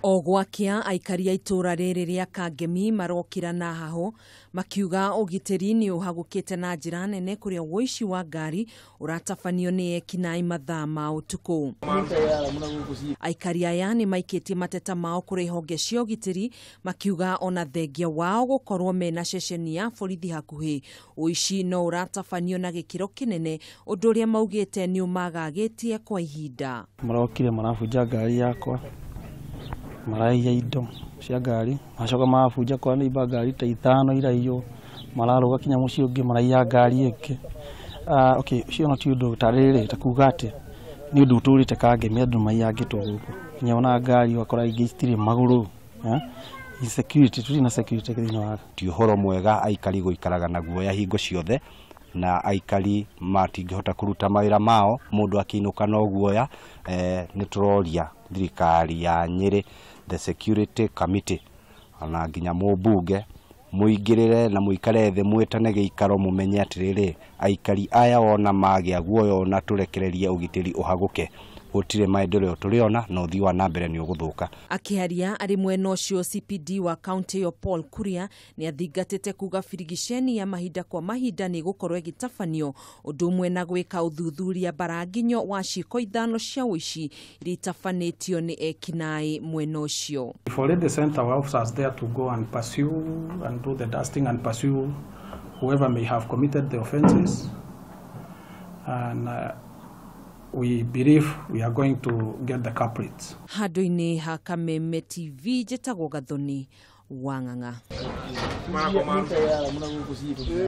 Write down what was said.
O gwakĩa aikari a itũũra rĩrĩ rĩa Kangemi marokĩra na hahũ makiuga ũgitĩri nĩ ũhagũkĩte na njĩra nene kũrĩa ũici wa ngari ũratabanio nĩ ekinaĩ mathaa ma ũtukũ. Aikari aya nĩ maikĩtie mateta mao kũrĩ honge cia ũgitĩri makiuga ona thengia wao gũkorwo mena ceceni ya borithi hakuhĩ, ũici no ũratabanio na gĩkĩro kĩnene, ũndũ ũrĩa maugĩte nĩ ũmagagĩtie kwa ihinda. Marokire marabunja ngari yakwa, maraiya indo cia ngari, macoka marabunja kwa neighbor ngari ta ithano iraiywo, mararũga kinya mũciĩ ũngĩ maraiya ngari ĩngĩ. Okay, ũcio ona ti ũndũ ta rĩrĩ ta kuga atĩ nĩ ũndũ ũtũrĩte Kangemi andũ maiyangĩtwo gũkũ, kinya ona ngari ũgakora ingĩ citirĩ magũrũ. Insecurity, tũtirĩ na security thĩinĩ wa Ti ũhoro mwega aikari gũikaraga na guoya hingo ciothe, na aikari matingĩhota kũruta mawĩra mao mũndũ akĩinũka no guoya. Nĩ tũroria thirikari ya Nyĩrĩ, the security committee, ona nginya mũmbunge mũingĩrĩre na mũikare thĩ mwĩtane gĩikaro mũmenye atĩrĩrĩ, aikari aya ona magĩa guoya ona tũrekererie ũgitĩri ũhagũke, gũtirĩ maendeleo tũrĩona na ũthii wa na mbere nĩ ũgũthũka. Akĩaria arĩ mwena ũcio, CPD wa kaunti ĩyo Paul Kuria nĩ athingatĩte kuga birigiceni ya mahinda kwa mahinda nĩ ĩgũkorwo ĩgĩtabanio, ũndũ ũmwe na gwĩka ũthuthuria mbaranginyo wa ciĩko ithano cia ũici iria itabanĩtio nĩ ekinaĩ mwena ũcio. We've already sent our officers there to go and pursue and do the dusting and pursue whoever may have committed the offenses, and we believe we are going to get the culprits. Handũ-inĩ ha Kameme TV, njĩtagwo Gathoni wa Ng'ang'a.